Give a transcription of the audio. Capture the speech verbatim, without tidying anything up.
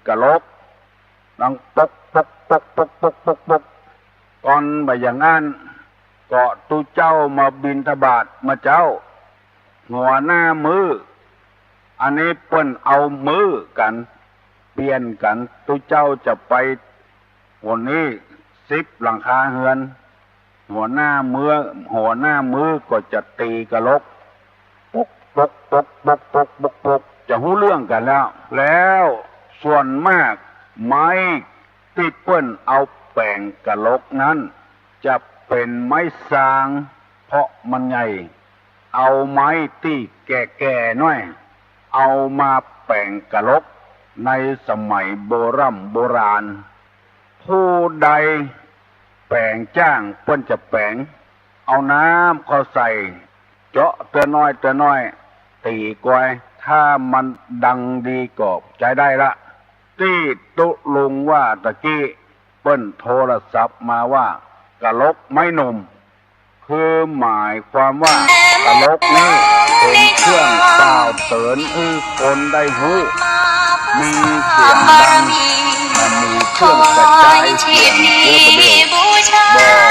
กะหลก ดังปก ปก ปก ปก ปก ปก ปก ก่อนบ่าอย่างนั้น ก็ตุ๊เจ้ามาบิณฑบาตเมื่อเจ๊า หัวหน้ามื้อ อันนี้เปิ้นเอามื้อกั๋น เปลี่ยนกั๋น ตุ๊เจ้าจะไป วันนี้สิบหลังคาเฮือน หัวหน้ามื้อ หัวหน้ามื้อก็จะตี๋กะหลก ปก ปก ปก จะฮู้เรื่องกั๋นแล้ว แล้วส่วนมากไม้ตี้เปิ้นเอาแป๋งกะหลกนั้น จะเป๋นไม้ซาง เพราะมันใหญ่ เอาไม้ตี้แก่ๆ หน้อย เอามาแป๋งกะหลก ในสมัยโบร่ำโบราณ ผู้ใดแป๋งจ้างเปิ้นจะแป๋ง เอาน้ำเข้าใส่ เจาะเตื้อน้อยเตื้อน้อย ตี๋กอย ถ้ามันดังดีก็ใจ๊ได้ละ ตี้ตุ๊ลุงว่าตะกี้ เปิ้นโทรศัพท์มาว่า กะหลกไม้หนุ่ม คือหมายความว่ากะหลกนี้เป๋นเครื่องกล่าวเตื๋อนหื้อคนได้ฮู้ มีเสียงดัง มันมีเครื่องกระจายเสียงเยอะประเดี๋ยว บ่